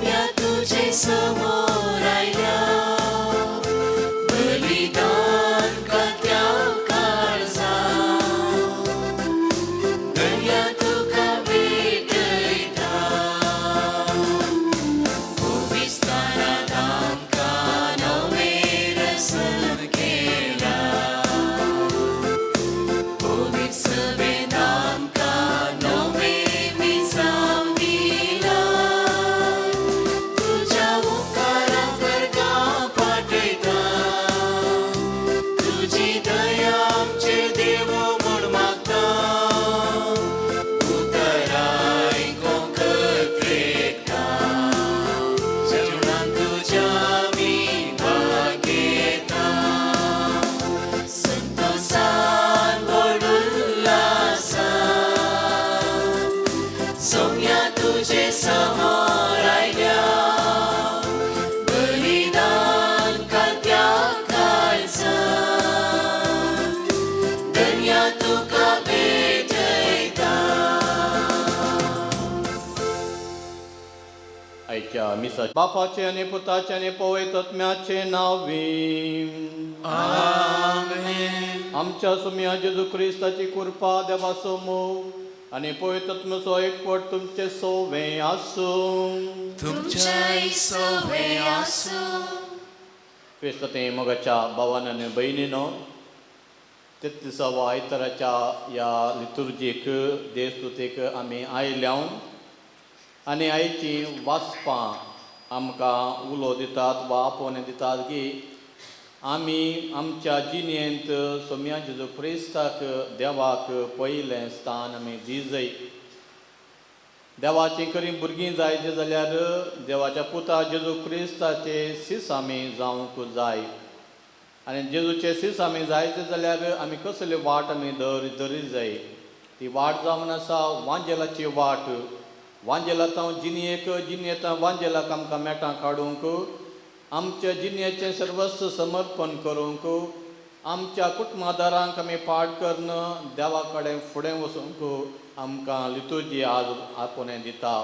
सोम्या तुजे समोर आयल्या बलिदान कात्या काळजा दर्या तुका भेटयता विस्तारात आमकां नवें रसन केला पवित्र सभेंत आमकां नवें मिसांव दिलां तुज्या उपकारां करका पाठयता तुजी दया आमचेर देव म्हूण मागता उतरां आयकूंक त्रेकता जेवणान तुज्या आमी भाग घेता संतोसान व्हड उल्हासान सोम्या तुजे समोर आयल्या बलिदान कात्या काळजान दर्या तुका भेटयता. आयच्या मिसा बापाचे आनी पुताचे आनी पवित्र आत्म्याचे नांवी. आमच्या सोम्या जेजू क्रिस्ताची कृपा, देवाचो मोग आनी पवित्र आत्म्याचो एकवट तुमचे सोवे आसूं. तुमच्याय सोवे आसूं. क्रिस्त ते मोगाच्या भावान आनी भयणीनो, तेत्तिसाव्या आयताराच्या ह्या लितुर्जीक देवस्तुतीक आमी आयल्या आनी आयची वाचपां आमकां उलो दितात वा आपोवणें दितात की आमी आमच्या जिणेंत सोम्या जेजू क्रिस्ताक देवाक पयलें स्थान आमी दिजय. देवाचीं खरीं भुरगीं जायत जाल्यार देवाच्या पुता जेजू क्रिस्ताचे सीस आमी जावंक जाय आनी जेजूचे सीस आमी जायत जाल्यार आमी कसली वाट आमी धरी जाय. ती वाट जावन आसा वांजेलाची वाट. वांजेलांत जिणेक, जिणेंत वांजेलाक आमकां मेटां काडूंक, आमच्या जिणेचें सर्वस्व समर्पण करूंक, आमच्या कुटुंबादारांक आमी पाठ करून देवा कडेन फुडें वचूंक आमकां लितुर्जी आज आपोवणें दिता.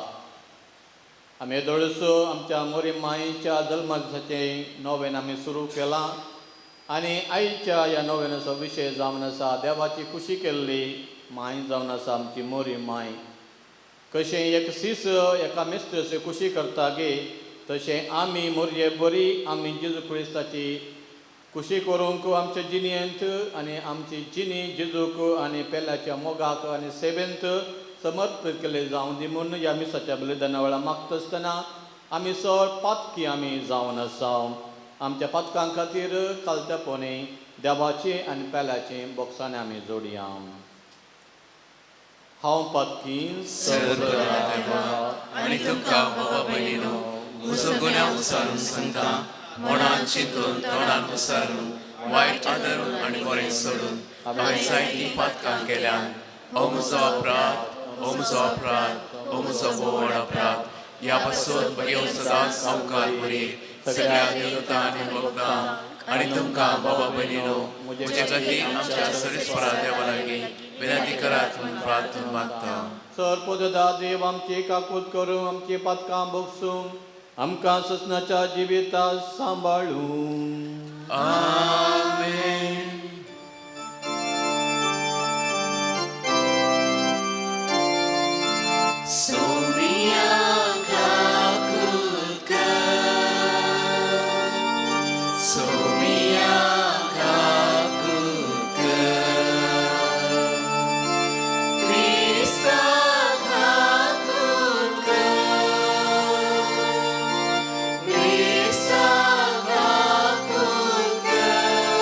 आमी येदोळसो आमच्या मोरी माईच्या जल्मा दिसाचें नोवेन आमी सुरू केलां आनी आयच्या ह्या नोवेनाचो विशय जावन आसा देवाची खुशी केल्ली माय जावन आसा आमची मोरी माय. कशें एक सीस एका मिस्त्रसे खुशी करता गे, तशें आमी मोरये बरी आमी जेजू क्रिस्ताची खुशी करूंक आमच्या जिणेंत आनी आमची जिणी जेजूक आनी पेल्याच्या मोगाक आनी सेवेंत समर्पीत केल्ले जावं दी म्हूण ह्या मिसाच्या बलिदाना वेळार मागता आसतना आमी सळ पातकी आमी जावन आसा. आमच्या पातकां खातीर कालत्यापणी देवाची आनी पेल्याची बोक्सांनी आमी जोडया. हांव पातकी सर्वदरा आनी तुमकां बाबा भयणीनो म्हजो गुन्यांव उसारून सांगता, मनान चिंतून तोंडान उसारून वायट आदरून आनी बरें सोडून हांवें जायतीं पातकां केल्यान. हो म्हजो अपराध, हो म्हजो अपराध, हो म्हजो भोव अपराध. ह्या पासून बगेव सदांच सावकार बरी सगळ्या देवता आनी भक्तां आनी तुमकां बाबा भयणीनो म्हजे खातीर आमच्या सरेस्वरा देवा लागीं विनंती करात म्हूण प्रार्थना मागता. सर पोददा देव आमची काकूत करूं, आमची पातकां भोगसूं, आमकां ससनाच्या जिविता सांबाळूं. आमेन. सोम्या काकूत कर, सोम्या काकूत कर, क्रिस्ता काकूत कर, क्रिस्ता काकूत कर.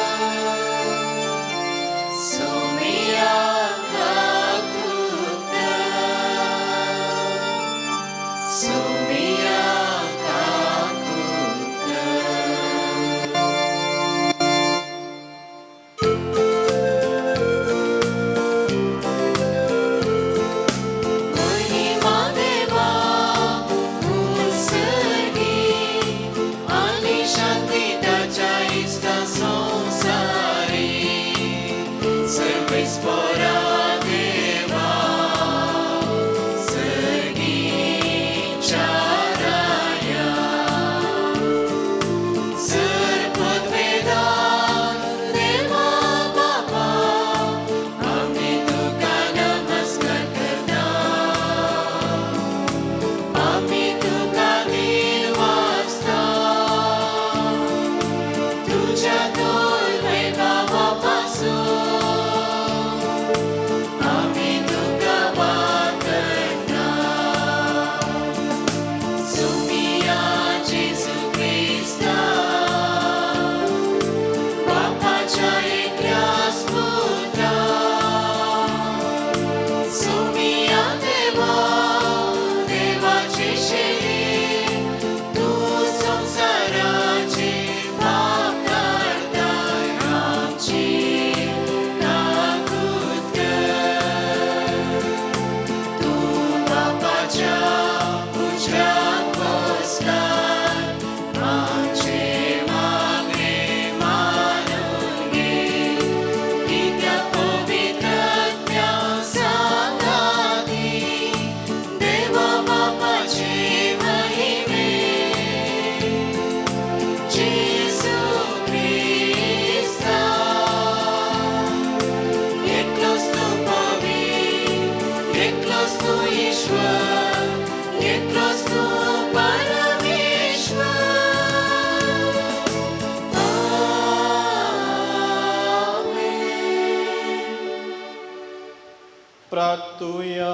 प्रार्थुया.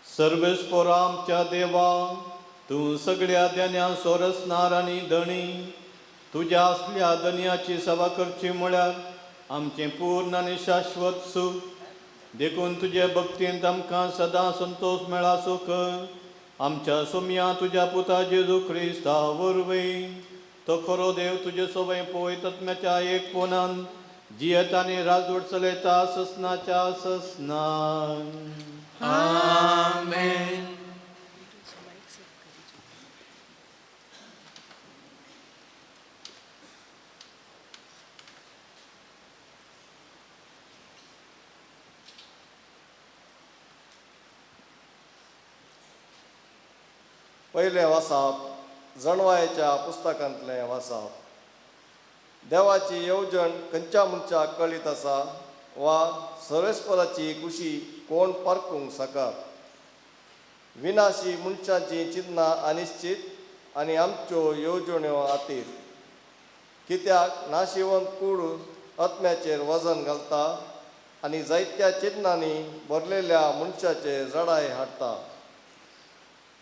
सर्वेस्पोरा आमच्या देवा, तूं सगळ्या देण्या सोरसणार आनी धणी, तुज्या असल्या धनयाची सेवा करची म्हळ्यार आमचें पूर्ण आनी शाश्वत सूख. देखून तुजे भक्तींत आमकां सदां संतोश मेळासो कर. आमच्या सोमया तुज्या पुता जेजू क्रिस्ता वरवीं. तो खरो देव तुजे सवय पळय तत्म्याच्या एक पोनान जियेता आनी राजवट चलयता ससनाच्या ससनान. आमेन. पयलें वासाप जणवायेच्या पुस्तकांतलें वासाप. देवाची येवजण खंयच्या मनशाक कळीत आसा वा सर्वेस्पराची कुशी कोण पारखूंक शकत? विनाशी मनशाची चिंतना अनिश्चित आनी आमच्यो येवजण्यो आतीर. कित्याक नाशिवंत कूड आत्म्याचेर वजन घालता आनी जायत्या चिंतनांनी भरलेल्या मनशाचेर जडाय हाडटा.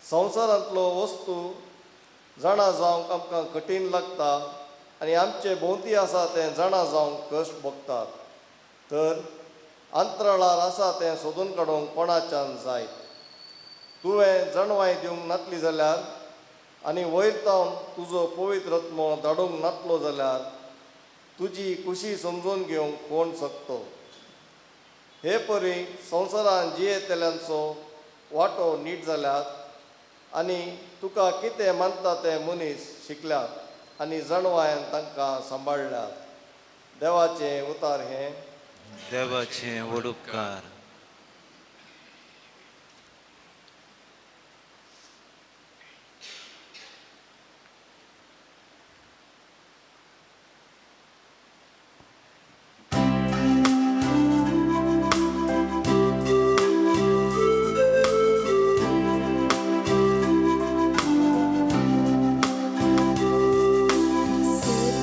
संवसारांतलो वस्तू जाणा जावंक आमकां कठीण लागता आनी आमचे भोंवती आसा तें जाणा जावंक कश्ट भोगतात, तर अंतराळार आसा तें सोदून काडूंक कोणाच्यान जायत? तुवें जाणवाय दिवंक नातली जाल्यार आनी वयर तावन तुजो पवित्र आत्मो धाडूंक नातलो जाल्यार तुजी कुशी समजून घेवंक कोण शकतो? हे परी संवसारान जियेतल्यांचो वांटो नीट जाल्यात आनी तुका कितें मानता ते मनीस शिकल्यात आनी जाणवायेन तांकां सांबाळ्ळ्यात. देवाचें उतार हें. देवाचें व्हड उपकार.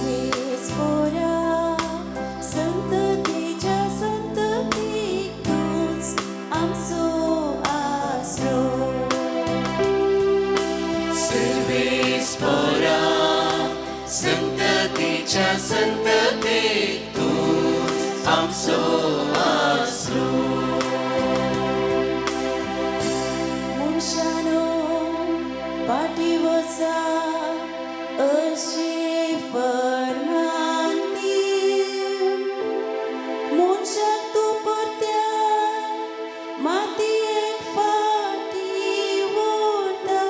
सर्वेस्पोरा संततीच्या संततीक तूंच आमचो आसरो. सर्वेस्पोरा संततीच्या संततीक तूंच आमचो आसरो. मनशानो फाटीं वचा अशी फर्मान दी. मनशाक तूं परत्यान मातयेक फाटीं व्हरता.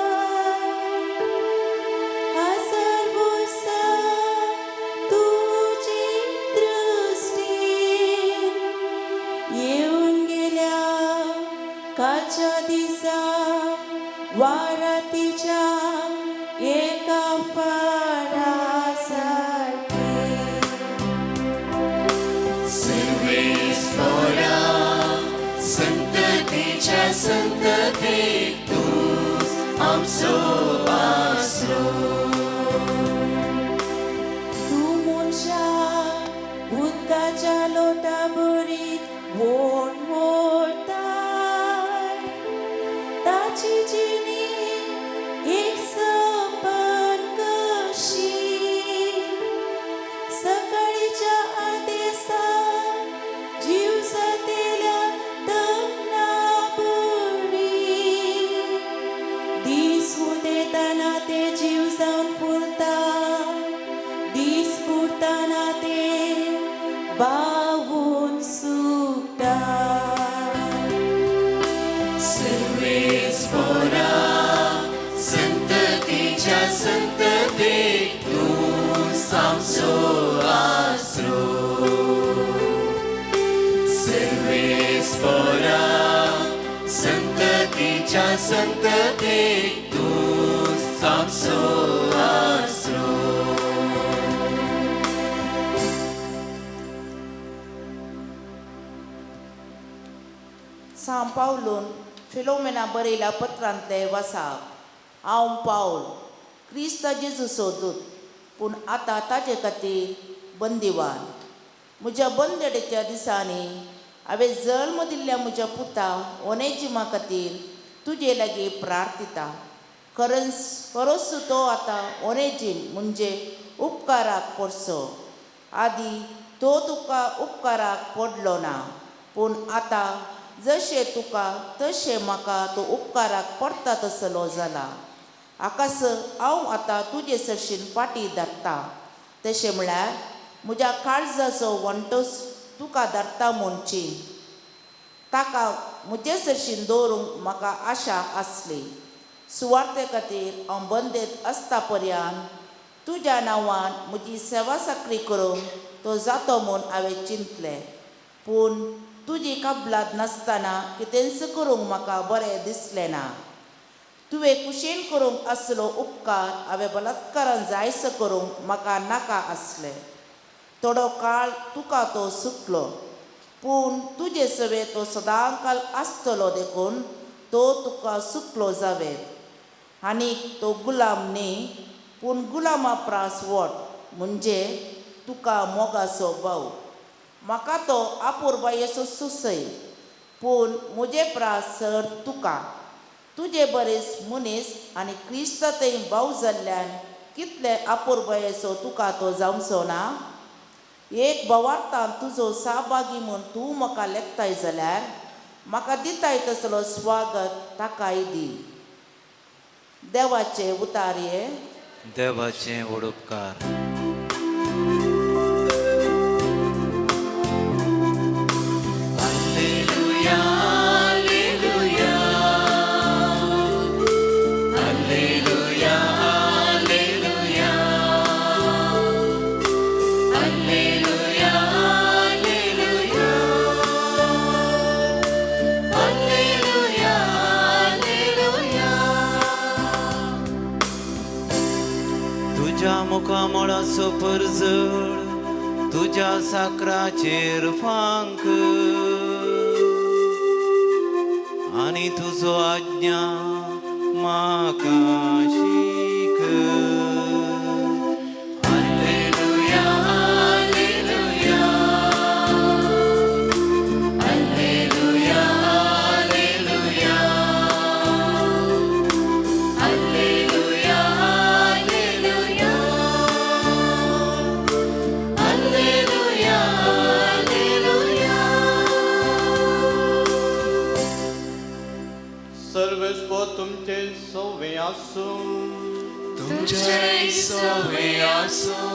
हजार वर्सां तुजी दृश्टीन येवन गेल्या कालच्या दिसा वारातीच्या एका फारासारखे. सर्वेस्पोरा संततीच्या संततीक तूंच आमचो आसरो. तूं मनशाक उदकाच्या लोटा बरीत व्होण व्हरताय. ताची जिणी एक सपन कशी. सकाळीच्या आदेसाक जीव जातेल्या तन्ना बरी. दीस उदेताना ते जीव जावन फुलता, दीस पुरताना ते बावून सुकता. सर्वेस्पोरा संततीच्या संततीक तूंच आमचो आसरो. सर्वेस्पोरा संततीच्या संततीक तूंच आमचो आसरो. सांव पावलून फिलोमेना बरयल्या पत्रांतले वसाप. हांव पावल, क्रिस्त जेजूचो दूत, पूण आतां ताजे खातीर बंदिवान. म्हज्या बंदेडेच्या दिसांनी हांवें जल्म दिल्ल्या म्हज्या पुता ओनेजिमा खातीर तुजे लागीं प्रार्थिता. खरंच खरोच तो आतां ओनेजीम म्हणजे उपकाराक पडचो. आदी तो तुका उपकाराक पडलो ना, पूण आतां जशें तुका तशें म्हाका तो उपकाराक पडटा तसलो जाला. आकास हांव आतां तुजे सरशीन पाटी धरता, तशें म्हळ्यार म्हज्या काळजाचो वण्टोच तुका धरता म्हणची. ताका म्हजे सरशीन दवरूंक म्हाका आशा आसली. सुवार्ते खातीर हांव बंदेत आसता पर्यंत तुज्या नांवान म्हजी सेवा साकरी करूंक तो जातो म्हूण हांवें चिंतलें. पूण तुजी कबलात नासतना कितेंच करूंक म्हाका बरें दिसलें ना. तुवें कुशेन करूंक आसलो उपकार हांवें बलात्कारान जायसो करूंक म्हाका नाका आसलें. थोडो काळ तुका तो सुकलो, पूण तुजे सवे तो सदांकाल आसतलो देखून तो तुका सुकलो जावेत. आनीक तो गुलाम न्ही, पूण गुलामा प्रास वट म्हणजे तुका मोगाचो भाव. म्हाका तो आपुरबायेचो सुसय, पूण म्हजे प्रास सर तुका तुजे बरेच मनीस आनी क्रिस्त थंय भाव जाल्ल्यान कितले आपुरबायेचो तुका तो जावचो ना. एक भावार्थान तुजो सहभागी म्हूण तूं म्हाका लेखताय जाल्यार म्हाका दिताय तसलो स्वागत ताकाय दी. देवाचे उतारये. देवाचे व्हड उपकार. तुज्या मुखामळाचो परजळ तुज्या साकराचेर फांक आनी तुजो आज्ञा म्हाका शीक. Hallelujah, hallelujah, hallelujah, hallelujah, hallelujah, hallelujah, hallelujah, hallelujah. सर्वेस्पो तुमचे सवे आसूं. तुमचे सवे आसूं.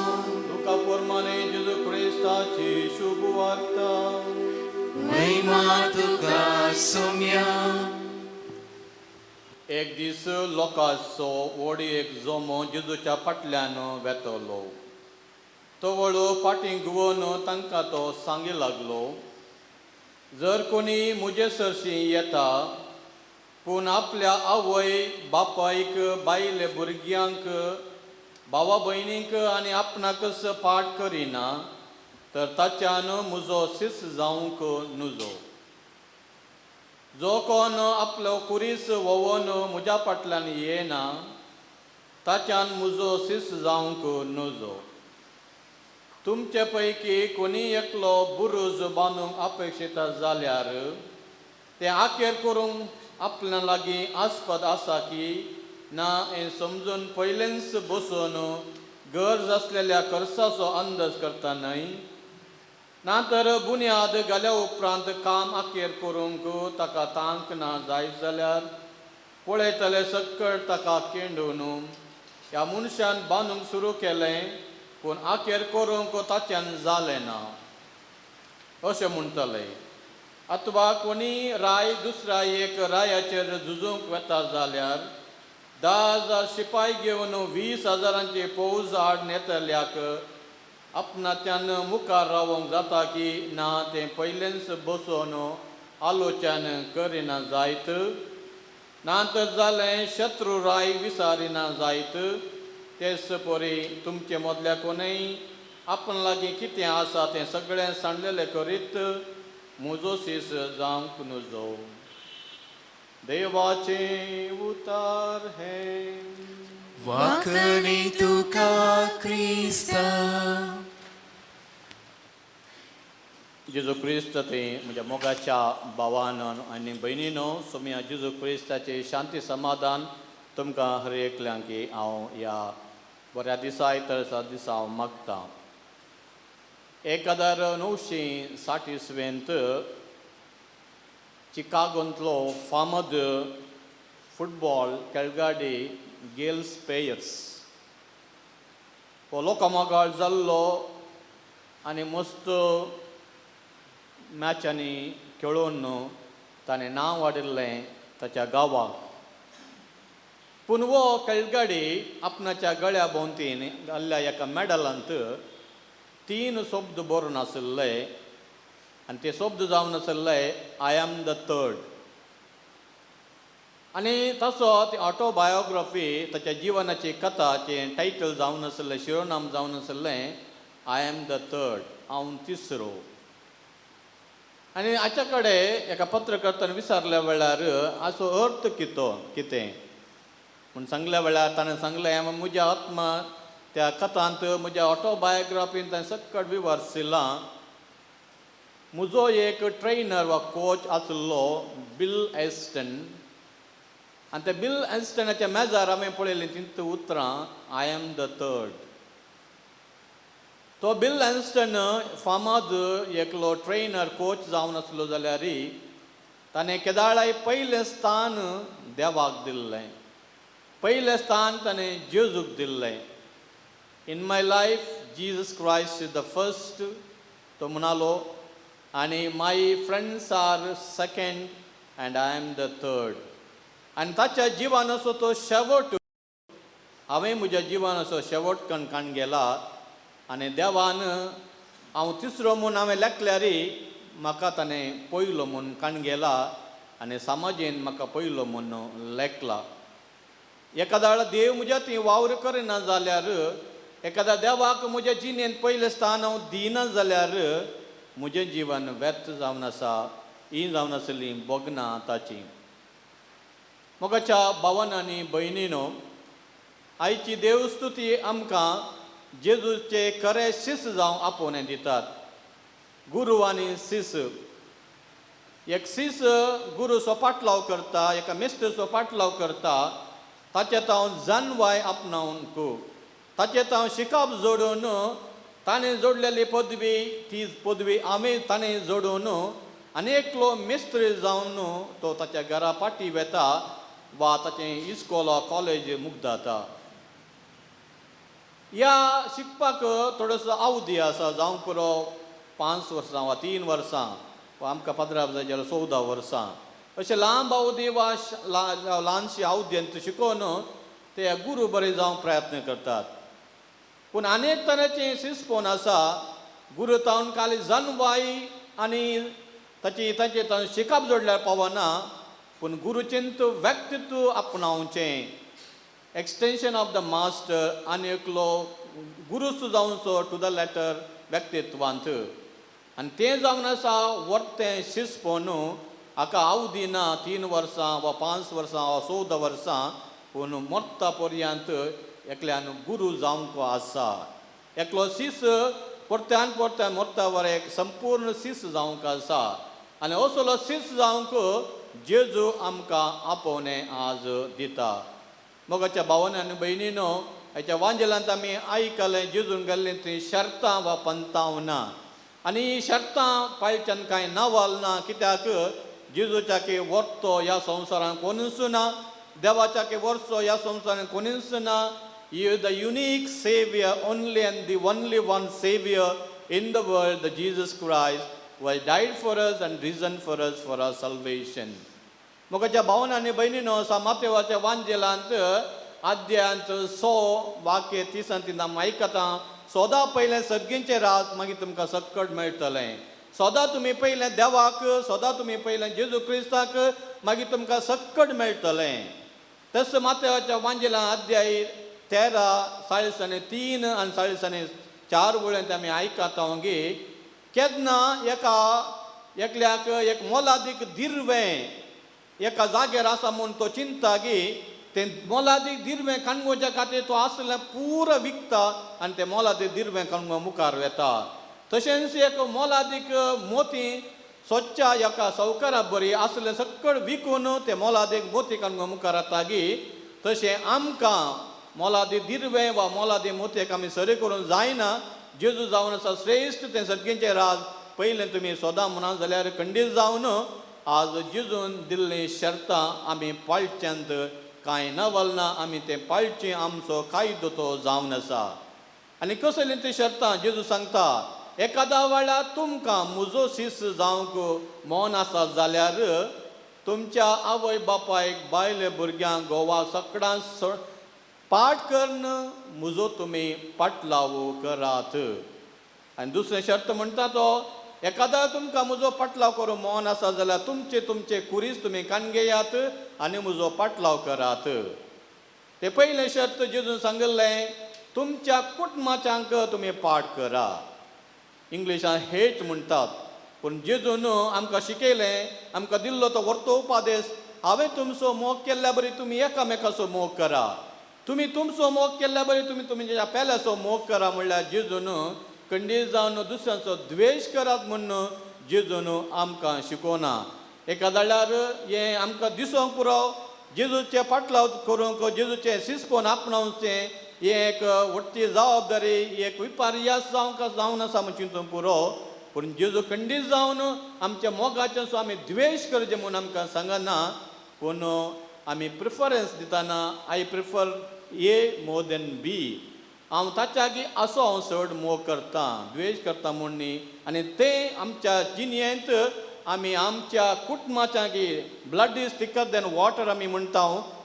लुका प्रमाणे जेजू क्रिस्ताची शुभ वार्ता. महिमा तुका सोम्या. एक दीस लोकांचो व्हड एक जमो जेजूच्या फाटल्यान वेतलो. तो वळो फाटीं घुंवोन तांकां तो सांगी लागलो, जर कोणी म्हजे सरशीं येता पूण आपल्या आवय बापायक, बायले भुरग्यांक, भावा भयणींक आनी आपणाकच पाठ करिना तर ताच्यान म्हजो शिस जावंक नुजो. जो कोण आपलो कुरीस वोवन म्हज्या फाटल्यान येना ताच्यान म्हजो शिस जावंक नुजो. तुमचे पैकी कोणी एकलो बुरूज बांदूंक अपेक्षिता जाल्यार तें आखेर करूंक आपल्या लागीं आस्पद आसा की ना हें समजून पयलेंच बसून गरज आसलेल्या खर्चाचो अंदाज करता न्हय. ना तर बुन्याद घाल्या उपरांत काम आखेर करूंक ताका तांक ना जायत जाल्यार पळयतले सक्कड ताका केंडून ह्या मनशान बांदूंक सुरू केलें पूण आखेर करूंक ताच्यान जालें ना अशें म्हणटले. अथवा कोणी राय दुसऱ्या एक रायाचेर झुजूंक वता जाल्यार 10,000 शिपाय घेवन 20,000 फौज हाड नेतल्याक आपणाच्यान मुखार रावोंक जाता की ना तें पयलेंच बसोवन आलोचन करिना जायत. ना तर जालें शत्रू राय विसारिना जायत. तेच परी तुमचे मदल्या कोणूय आपण लागीं कितें आसा तें सगळें सांडलेलें करीत म्हजो शीस जावंक नुजो. देवाचें उतार हें. वाकणी तुका क्रिस्ता. जेजू क्रिस्त ते म्हज्या मोगाच्या भावान आनी भयणीनो, सोम्या जेजू क्रिस्ताचे शांती समाधान तुमकां हर एकल्यांकी हांव ह्या बऱ्या दिसा इतरसा दिसा हांव मागतां. 1960 इसवेंत चिकागोंतलो फामद फुटबॉल खेळगाडी गेल स्पेयर्स हो लोकां जाल्लो आनी मस्त मॅचांनी खेळोवन ताणें नांव वाडिल्लें ताच्या गांवाक. पूण हो खेळगाडी आपणाच्या गळ्या भोंवतीन घाल्ल्या एका मॅडलांत 3 शब्द बरोवन आशिल्ले आनी ते शब्द जावन आशिल्ले I am the third. आनी तसो ती ऑटोबायोग्राफी ताच्या जिवनाची कथाचें टायटल जावन आशिल्लें, शिरोनाम जावन आशिल्लें I am the third, हांव तिसरो. आनी हाच्या कडेन एका पत्रकर्त्यान विचारल्या वेळार हाचो अर्थ कितो कितें म्हूण सांगल्या वेळार ताणें सांगलें, म्हज्या आत्मा त्या कथांत म्हज्या ऑटोबायोग्राफीन ताणें सक्कड विवर्सिलां. म्हजो एक ट्रेनर वा कोच आशिल्लो बिल एस्टन आनी त्या बिल एस्टनाच्या मेजार हांवें पळयलीं तीं उतरां I am the third. तो बिल एन्स्टन फामाद एकलो ट्रेनर कोच जावन आसलो जाल्यार ताणें केदाळाय पयलें स्थान देवाक दिल्लें, पयलें स्थान ताणें जेजूक दिल्लें. In my life Jesus Christ is the first तो म्हणालो आनी my friends are second and I am the third. आनी ताच्या जिवनाचो तो शेवट, हांवें म्हज्या जिवनाचो शेवट कणकाण गेला आनी देवान हांव तिसरो म्हूण हांवें लेखल्यार म्हाका ताणें पयलो म्हूण काण गेला आनी समाजेन म्हाका पयलो म्हूण लेखला. एकादा देव म्हज्या ती वावर करिना जाल्यार, एकादा देवाक म्हज्या जिणेंत पयलें स्थान हांव दिना जाल्यार म्हजें जिवन व्यर्थ जावन आसा, ही जावन आसली भोगना ताची. मोगाच्या भावान आनी भयणीनो, आयची देवस्तुती आमकां जेजूचे खरे शिस जावं आपोवणें दितात. गुरू आनी शिस, एक शिस गुरूचो पाटलाव करता, एका मिस्त्रीचो पाटलाव करता, ताचें हांव जानवाय आपणावंक, ताचें हांव शिकप जोडून ताणें जोडलेली पदवी ती पदवी आमी ताणें जोडून आनी एकलो मिस्त्री जावन तो ताच्या घरा पाटी वेता वा ताचें इस्कोल वा कॉलेज मुगदाता. ह्या शिकपाक थोडोसो अवधी आसा, जावंक पुरो 5 वर्सां वा 3 वर्सां वा आमकां पदराब जाय जाल्यार 14 वर्सां, अशें लांब अवधी वा ल्हानशी अवधींत शिकोवन ते गुरू बरे जावंक प्रयत्न करतात. पूण अनेक तरेचें शिसपोन आसा, गुरू तावन खाली जनवाय आनी ताची ताचें तावन शिकप जोडल्यार पावना, पूण गुरुचें व्यक्तित्व आपणावचें, एक्सटेंशन ऑफ the master आनी एकलो गुरूच जावचो टू the letter व्यक्तित्वांत. आनी तें जावन आसा वर्तें शिसपोन हाका अवधी ना 3 वर्सां वा 5 वर्सां वा 14 वर्सां, पूण मरता पर्यंत एकल्यान गुरू जावंक आसा. एकलो शिस परत्यान परत्यान मरता वर एक संपूर्ण शिस जावंक आसा आनी असलो शिस जावंक जेजू आमकां आपोवणें आज दिता. मोगाच्या भावान आनी भयणीनो, हाच्या वांजेलांत आमी आयकलें जेजून घाल्लीं तीं शर्तां वा पंतावनां आनी ही शर्तां पाळच्यान कांय नवाल ना, कित्याक जेजूच्या की वर्तो ह्या संवसारांत कोणूच ना, देवाच्या की वर्सो ह्या संवसारांत कोणूच ना. He is the unique saviour, only and the only one saviour in the world, the Jesus Christ who has died for us and risen for us for our salvation. मोगाच्या भावन आनी भयणीनो, मातेवाच्या वांजेलांत आद्यांत 100 वाक्य 30 आमी आयकता. सदां पयलें सर्गींचें रात, मागीर तुमकां सक्कड मेळटलें. सदां तुमी पयलें देवाक, सदां तुमी पयलें जेजू क्रिस्ताक, मागीर तुमकां सक्कड मेळटलें. तस मातेवाच्या वांजेलां अध्याय 13 43 आनी 44 वळेंत आमी आयकता गी केन्ना एका एकल्याक एक मोलादीक दिर्वें एका जाग्यार आसा म्हूण तो चिंता गी तें मोलादीक दिर्वें काणगोच्या खातीर तो आसलें पुरो विकता आनी तें मोलादीक दिर्वें काणगो मुखार वेता. तशेंच एक मोलादीक मोती सोच्या एका सावकारा बरी आसलें सकळ विकून ते मोलादीक मोती काडून मुखार येतागी, तशें आमकां मोलादी दिरवें वा मोलादी मोतयेक आमी सरी करूंक जायना. जेजू जावन आसा श्रेश्ठ तें सर्गींचें राज पयलें तुमी सोदां म्हणा जाल्यार खंडीत जावन आज जेजून दिल्लीं शर्तां आमी पाळच्यांत कांय नवल ना, आमी तें पाळचें आमचो कायदो तो जावन आसा. आनी कसलीं ती शर्तां जेजू सांगता, एकादा वेळार तुमकां म्हजो शिस जावंक मन आसा जाल्यार तुमच्या आवय बापायक, बायले भुरग्यांक, घोवाक सगळ्यांक पाठ करून म्हजो तुमी पाटलाव करात. आनी दुसरें शर्त म्हणटा तो, एकादा तुमकां म्हजो पाटलाव करूंक मन आसा जाल्यार तुमचे तुमचे कुरीस तुमी कानगेयात आनी म्हजो पाटलाव करात. ते पयलें शर्त जेजून सांगिल्लें, तुमच्या कुटुंबाच्यांक तुमी पाठ करा. इंग्लिशान हेट म्हणटात, पूण जेजून आमकां शिकयलें, आमकां दिल्लो तो व्हरतो उपादेश, हांवें तुमचो मोग केल्ल्या बरी तुमी एकामेकाचो मोग करा, तुमी तुमचो मोग केल्ल्या बरी तुमी तुमच्या पेल्याचो मोग करा. म्हणल्यार जेजून खंडीत जावन दुसऱ्यांचो द्वेश करात म्हूण जेजून आमकां शिकोवना. एका जाल्यार हें आमकां दिसोंक पुरो जेजूचें पाटलाव करूंक, जेजूचें शिसपण आपणावचें हें एक व्हडली जबाबदारी, एक विपर्यास जावंक जावन आसा म्हूण चिंतूंक पुरो. पूण जेजू खंडीत जावन आमच्या मोगाचें आमी द्वेश करचें म्हूण आमकां सांगना, पूण आमी प्रिफरन्स दितना I prefer A more than B, हांव ताच्या लागीं असो हांव चड मोग करता, द्वेश करता म्हूण न्ही. आनी तें आमच्या जिणेंत आमी आमच्या कुटुंबाच्या लागीं blood is thicker than water आमी म्हणटा,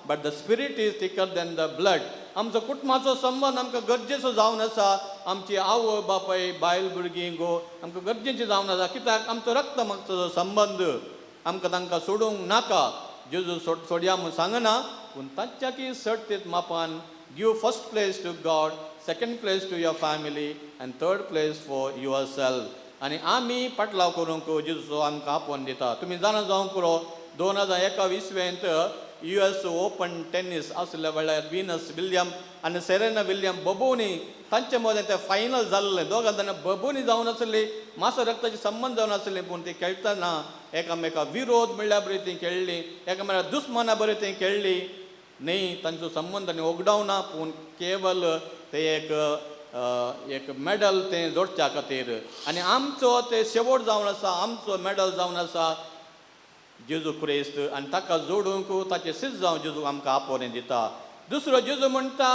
but the spirit is thicker than the blood. आमचो कुटुंबाचो संबंद आमकां गरजेचो जावन आसा. आमची आवय बापाय, बायल भुरगीं, गो आमकां गरजेचें जावन आसा, कित्याक आमचो रक्त मागचो संबंद आमकां तांकां सोडूंक नाका. जेजू सोडया म्हूण सांगना, पूण तांच्या की सडतीत मापान give first place to God, second place to your family and third place for yourself. आनी आमी पाटलाव करूंक जेजूचो आमकां आपोवन दिता. तुमी जाणा जावंक पुरो, 2001 इसवेंत US open tennis आसल्या वेळार विनस विल्यम आनी सेरेना विल्यम बबोनी तांचे मदें तें फायनल जाल्लें. दोगां जाणां बबोनी जावन आसली, मासो रक्ताचे संबंद जावन आसले, पूण ती खेळटना एकामेका विरोध म्हणल्यार बरी ती खेळ्ळी, एकामेका दुस्माना बरी ती खेळ्ळी न्ही. तांचो संबंद आनी ओगडावना, पूण केवल ते एक एक मॅडल तें जोडच्या खातीर. आनी आमचो ते शेवट जावन आसा, आमचो मॅडल जावन आसा जेजू क्रिस्त, आनी ताका जोडूंक ताचें सिद्ध जावन जेजू आमकां आपोवणें दिता. दुसरो जेजू म्हणटा,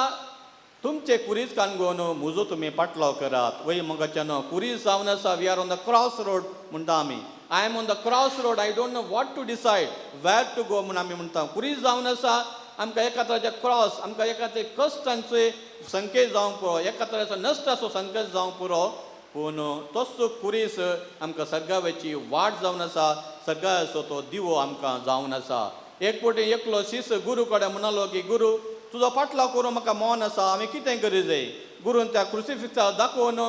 तुमचे कुरीस कानगोन म्हजो तुमी पाटलाव करात. वय मगाच्यान कुरीस जावन आसा, we are on the cross road म्हणटा आमी. I am on the cross road, I don't know what to decide, where to go म्हूण आमी म्हणटा. कुरीस जावन आसा आमकां एका तराचे क्रॉस, आमकां एका ते कश्टांचे संकेत जावंक पुरो, एका तराचो नश्टाचो संकेत जावंक पुरो, पूण तोच कुरीस आमकां सर्गावेची वाट जावन आसा, सर्गाचो तो दिवो आमकां जावन आसा. एक फावटी एकलो शिस गुरू कडेन म्हणालो की गुरू, तुजो पाटलाव करूं म्हाका मन आसा, हांवें कितें करी जाय? गुरून त्या क्रुसिफिक्सा दाखोवन,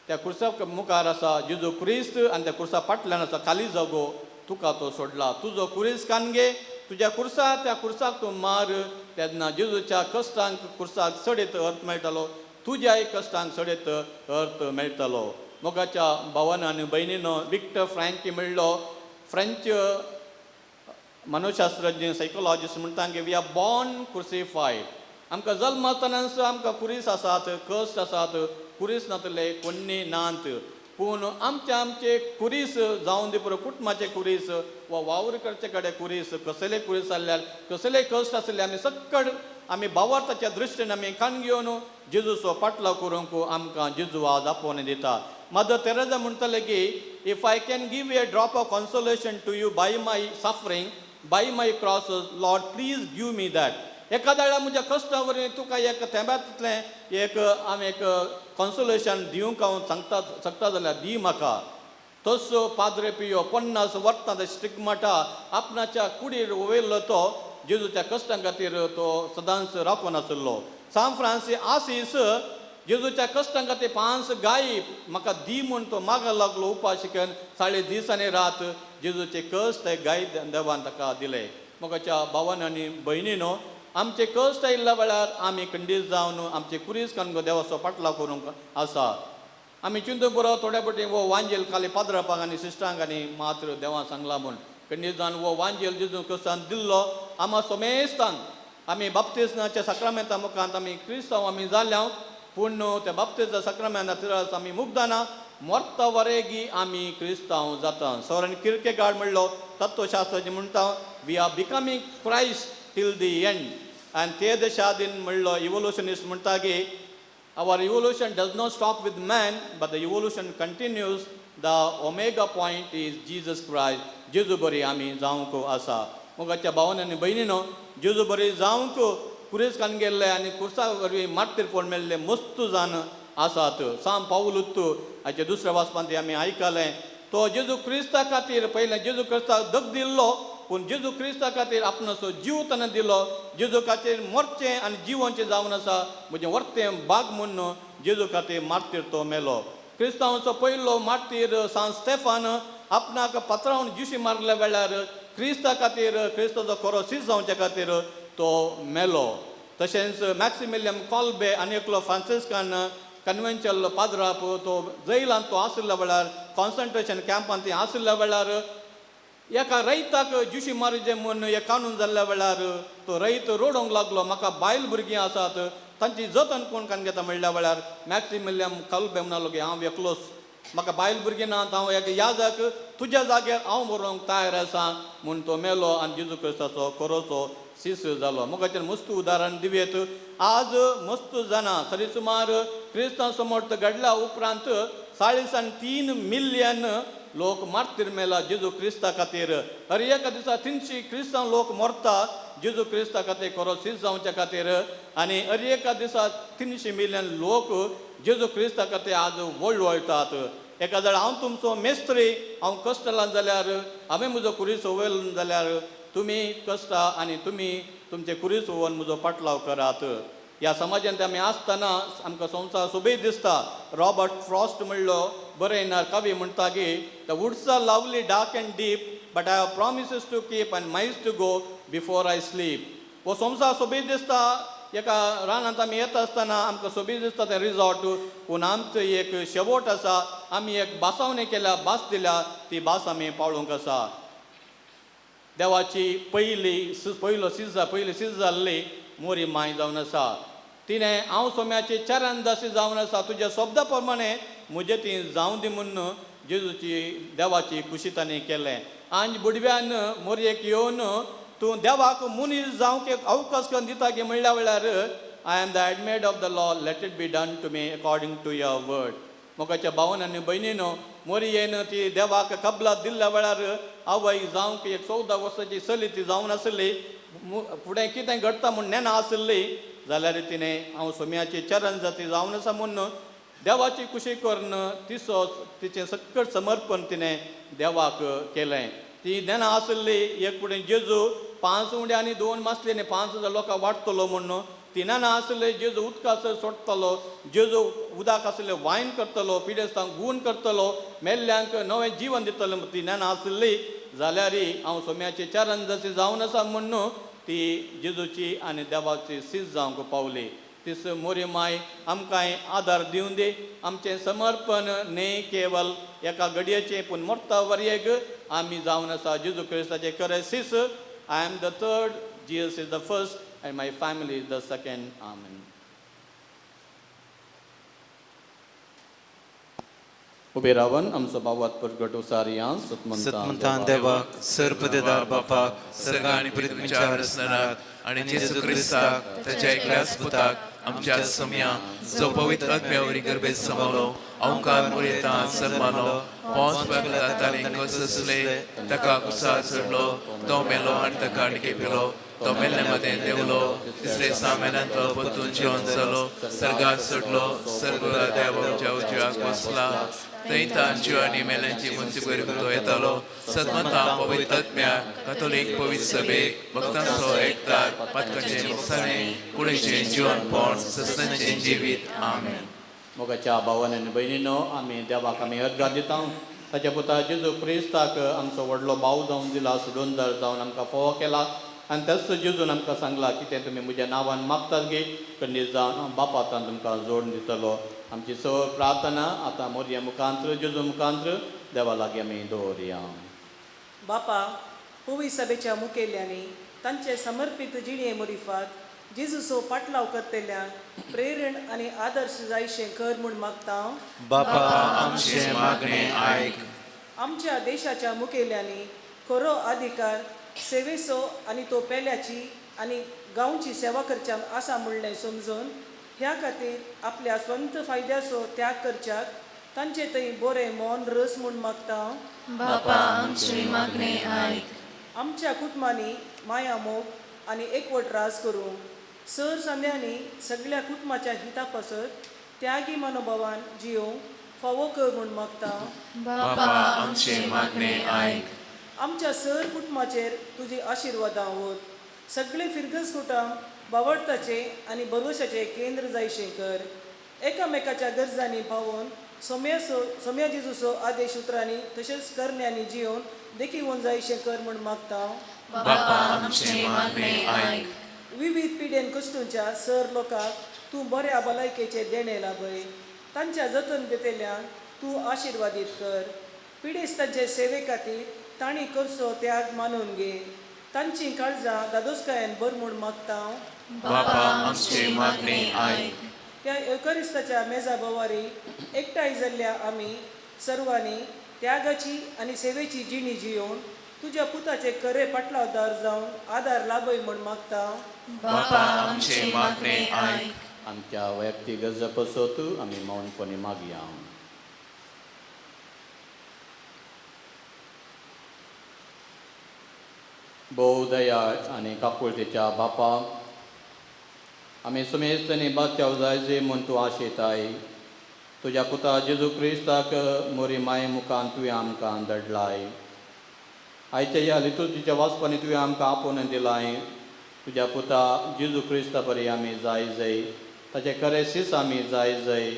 त्या कुर्सा मुखार आसा जेजू क्रिस्त आनी त्या कुर्सा फाटल्यान आसा खाली जागो, तुका तो सोडला, तुजो कुरीस कानगे, तुज्या कुर्सा त्या कुर्साक तूं मार, तेन्ना जेजूच्या कश्टांक कुर्साक सडीत अर्थ मेळटलो, तुज्याय कश्टांक सडीत अर्थ मेळटलो. मोगाच्या भावान आनी भयणीनो, विक्टर फ्रँकी म्हणलो फ्रेंच मनोशास्त्रज्ञ, सायकोलॉजिस्ट म्हणटा की we are born crucified. आमकां जल्मतानाच आमकां कुरीस आसात, कश्ट आसात, कुरीस नातले कोन्नी नात. पूण आमचे आमचे कुरीस जावन दी पुरो, कुटुंबाचे कुरीस वा वावर करचे कडेन कुरीस, कसले कुरीस आसल्यार, कसले कश्ट आसले, आमी सक्कड आमी भावार्थाच्या दृश्टीन आमी कान घेवन जेजूचो पाटलाव करूंक आमकां जेजू आज आपोवणें दिता. मदर तेरेजा म्हणटाले की if I can give a drop of consolation to you by my suffering, by my crosses, Lord please give me that. एखाद्या वेळार म्हज्या कश्टा वरवीं तुका एक तेंब्यांतलें एक हांव एक कॉन्सोलेशन दिवंक हांव सांगता शकता जाल्यार दी म्हाका. तसो पाद्रे पियो 50 वर्सां ते स्टिग्माटा आपणाच्या कुडीर वयलो तो जेजूच्या कश्टां खातीर तो सदांच राखून आशिल्लो. सान फ्रांसीस आसीस जेजूच्या कश्टां खातीर 5 गायी म्हाका दी म्हूण तो मागपाक लागलो उपाशी करून साडे दीस आनी रात. जेजूचे कश्ट ते गाय देवान ताका दिले. मोगाच्या भावान आनी भयणीनो, आमचे कश्ट आयिल्ल्या वेळार आमी खंडीत जावन आमचे कुरीस कानगो देवाचो पाटलाव करूंक आसा. आमी चिंतूंक पुरो थोड्या पटी हो वांजेल खाली पाद्रापाक आनी सिस्टरांक आनी मात्र देवान सांगला म्हूण. खंडीत जावन हो वांजेल जेजू क्रिस्तान दिल्लो आमा समेस्तांक. आमी बाप्तिस्माच्या साक्रामेंता मुखांत आमी क्रिस्तांव आमी जाल्या, पूण त्या बाप्तिस्मा साक्रामेंता तिरास आमी मुग्दाना मरता वरेगी आमी क्रिस्तांव जाता. सोरेन किर्केगार्ड म्हणलो तत्वशास्त्राचे म्हणटा, we are becoming Christ till the end. आनी ते देशादीन म्हणलो इवोल्युशनिस्ट म्हणटा की our evolution does not stop with man, but the evolution continues. The omega point is Jesus Christ. जेजू बरी आमी जावंक आसा. मोगाच्या भावान आनी भयणीनो, जेजू बरी जावंक कुरेस कान गेल्ले आनी कुर्सा वरवीं मार्तीरपण मेल्ले मस्त जाण आसात. साम पावलूत हाचे दुसऱ्या वाचपांत आमी आयकलें, तो जेजू क्रिस्ता खातीर पयलें जेजू क्रिस्ताक दग दिल्लो, पूण जेजू क्रिस्ता खातीर आपणाचो जीव ताणें दिलो. जेजू खातीर मरचें आनी जिवनचें जावन आसा म्हजें वर्तें बाग म्हूण जेजू खातीर मार्तीर तो मेलो. क्रिस्तांवाचो पयलो मार्तीर सांत स्टेफान आपणाक पत्रावन जिशी मारल्या वेळार क्रिस्ता खातीर, क्रिस्ताचो खरो सीस जावचे खातीर तो मेलो. तशेंच मॅक्सिमिलियम कॉल्बे आनी एकलो फ्रांसिस्कान कन्वेंचल पाद्राप तो जैलांत तो आशिल्ल्या वेळार, कॉन्सन्ट्रेशन कॅम्पांत ती आशिल्ल्या वेळार एका रैताक जुशी मारिजे म्हूण एक कानून जाल्ल्या वेळार तो रैत रोडोंक लागलो, म्हाका बायल भुरगीं आसात तांची जतन कोण कान घेता म्हणल्या वेळार मॅक्सिमिलियम कॉल्बे म्हणालो की हांव एकलोच, म्हाका बायल भुरगीं ना, हांव एक याजक, तुज्या जाग्यार हांव मरोंक तयार आसा म्हूण तो मेलो आनी जेजू क्रिस्ताचो खरोचो सीस जालो. मोगाचें मस्त उदाहरण दिवयेत. आज मस्त जाणां सरी सुमार क्रिस्तांव समर्थ घडल्या उपरांत 3.5 मिलियन लोक मार्तीर मेला जेजू क्रिस्ता खातीर. हर एका दिसा 300 क्रिस्तांव लोक मरता जेजू क्रिस्ता खातीर, खरो सीस जावच्या खातीर. आनी हर एका दिसा 300 मिलियन लोक जेजू क्रिस्ता खातीर आज वळवळटात. एका जाल्यार हांव तुमचो मेस्त्री, हांव कश्टलां जाल्यार हांवें म्हजो कुरीस वयलो जाल्यार तुमी कश्टा आनी तुमी तुमचे कुरीस वोवन म्हजो पाटलाव करात. ह्या समाजांत आमी आसतना आमकां संवसार सोबीत दिसता. रॉबर्ट फ्रॉस्ट म्हणलो बरयणार कवी म्हणटा की the woods are lovely dark and deep, but I have promises to keep and miles to go before I sleep. हो संवसार सोबीत दिसता. एका रानांत आमी येता आसतना आमकां सोबीत दिसता तें रिजॉर्ट, पूण आमचो एक शेवट आसा. आमी एक भासावणी केल्या, भास दिल्या, ती भास आमी पाळूंक आसा. देवाची पयलो सीज पयली सीज जाल्ली मोरी माय जावन आसा. तिणें हांव सोम्याची चरणदासी जावन आसा, तुज्या शब्दा प्रमाणे म्हजें ती जावं दी म्हूण जेजूची देवाची खुशी ताणें केलें. आनी बुडव्यान मोरयेक येवन तूं देवाक मनीस जावंक एक अवकाश करून दिता की म्हणल्या वेळार I am the handmaid of the Lord, let it be done to me according to your word. मोगाच्या भावन आनी भयणीनो, मोरयेन ती देवाक कबलात दिल्ल्या वेळार आवय जावंक एक 14 वर्साची चली ती जावन आसली, फुडें कितें घडटा म्हूण नेना आसली जाल्यार तिणें हांव सोम्याची चरण जाती जावन आसा म्हूण देवाची खुशी करून तिचो तिचें सक्कट समर्पण तिणें देवाक केलें. ती नेना आसली एक फुडें जेजू 5 उंडे आनी 2 मासले आनी 5000 लोकांक वाडटलो म्हूण ती नेना आसले. जेजू उदकाचो सोडटलो, जेजू उदक आसलें वायन करतलो, पिडेस्तांक गूण करतलो, मेल्ल्यांक नवें जिवन दितलो ती नेना आसली जाल्यार हांव सोम्याची चरण जशी जावन आसा म्हूण ती जेजूची आनी देवाची सीस जावंक पावली. तीस मोरी माय आमकां आदार दिवन दी. आमचें समर्पण न्हय केवल एका घडयेचें, पूण मरता वरयेक आमी जावन आसा जेजू क्रिस्ताचे खरें सीस. I am the third, Jesus is the first and my family is the second. Amen. उबे रावन आमचो बाबात प्रगट उसारया. सतमंतान देवाक, सर्पदेदार बापाक, सर्ग आनी पृथ्वीच्या रचणाराक आनी जेजू क्रिस्ताक ताच्या एकल्याच पुताक आमच्या सम्या जो पवित्र आत्म्या वरी गर्भेत समावलो, अहंकार मुरेता सन्मानो, पोंस पिलात ताणें कसले ताका कुसार चडलो, तो मेलो आनी ताका केपेलो, तो मेल्ले मदें देंवलो, तिसरे सामेलांतलो परतून जिवन जालो, सर्गात चडलो, सर्ग देवाच्या उजव्याक बसला, थंय तांच्यो आनी मेल्यांची मुंसी तो येतालो. सतमता पवित्र आत्म्या कथोलीक पवित्र सभेक भक्तांचो एकतार पातकाचें मुक्साणें कुडीचें जिवनपण सस्नाचें जिवीत. आमेन. मोगाच्या भावान आनी भयणीनो, आमी देवाक आमी अर्गां दिता. ताच्या पुता जेजू क्रिस्ताक आमचो व्हडलो भाव जावन दिला, सुडोनदार जावन आमकां फोव केला. आनी तेच जेजून आमकां सांगला कितें तुमी म्हज्या नांवान मागतात गी खंडीत जावन हांव बापातान तुमकां जोडून दितलो. आमची सगळी प्रार्थना आतां मोरया मुखांत्र जेजू मुखांत्र देवा लागीं आमी दवरया. बापा, पवी सभेच्या मुखेल्यांनी तांचे समर्पीत जिणे मुरिफात जेजूचो पाटलाव करतल्यांक प्रेरण आनी आदर्श जायशें कर म्हूण मागता. बापा आमचें मागणें आयक. आमच्या देशाच्या मुखेल्यांनी खरो अधिकार सेवेचो आनी तो पेल्याची आनी गांवची सेवा करच्यांक आसा म्हणलें समजून ह्या खातीर आपल्या स्वंत फायद्याचो त्याग करच्याक तांचे थंय बरें मन रस म्हूण मागता. बापा आमचें मागणें आयक. आमच्या कुटुंबांनी माया मोग आनी एकवट राज करूंक सर संद्यांनी सगळ्या कुटुंबाच्या हिता पासत त्यागी मनोभावान जियोवंक फावो कर म्हूण मागता. बापा आमचें मागणें आयक. आमच्या सर कुटुंबाचेर तुजी आशिर्वादां होत सगळे फिरगज कुटां बावडताचें आनी भरवशाचें केंद्र जायशें कर. एकामेकाच्या गरजांनी पावोवन सोम्याचो सोम्या जेजूचो आदेश उतरांनी तशेंच करण्यांनी जियोवन देखीवन जायशें कर म्हूण मागता. बापा आमचें मागणें आयक. विविध पिडेन कश्टूंच्या सर लोकांक तूं बऱ्या भलायकेचें देणें लाभय. तांच्या जतन घेतल्यांक तूं आशिर्वादीत कर. पिडेस्तांचे सेवे खातीर तांणी करचो त्याग मानून घे. तांची काळजां दादोसकायेन भर म्हूण मागता. बापा आमचें मागणें आयक. ह्या येवकारिस्ताच्या मेजा भोवारी एकठांय जाल्ल्या आमी सर्वांनी त्यागाची आनी सेवेची जिणी जियोवन तुज्या पुताचे खरे पाटलावदार जावन आदार लाभय म्हूण मागता. बापा आमचें मागणें आयक. आमच्या वैयक्तीक गरजा पसत आमी मौनपणी मागया. भोव दयाळ आनी काकुळतेच्या बापा, आमी सुमेस्त आनी बात्याव जाय म्हूण तूं आशेताय. तुज्या पुता जेजू क्रिस्ताक मोरी माये मुखान तुवें आमकां दडलाय. आयच्या ह्या लितुर्जीच्या वाचपांनी तुवें आमकां आपोवन दिलाय. तुज्या पुता जेजू क्रिस्ता बरी आमी जाय जाय, ताचे खरे सीस आमी जाय जाय.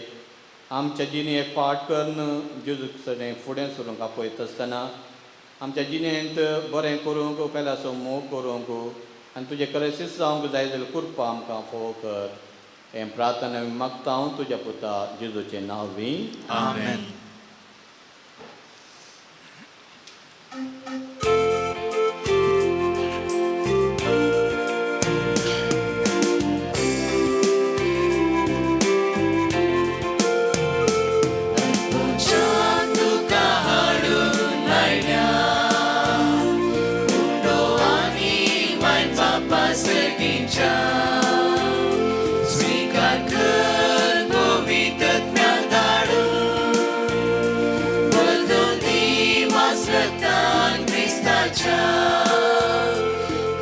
आमच्या जिणेक पाठ करून जेजू सगळें फुडें सरूंक आपयता आसतना आमच्या जिणेंत बरें करूंक पेल्याचो मोग करूंक आनी तुजें खरें सीस जावंक जाय जाल्यार कृपा आमकां फोव कर. हें प्रार्थना मागता हांव तुज्या पुता जेजूचें नांव. आमेन. स्वीकार कर पवित्रत्म्या धाडून बदलून दी मासरतान क्रिस्ताच्या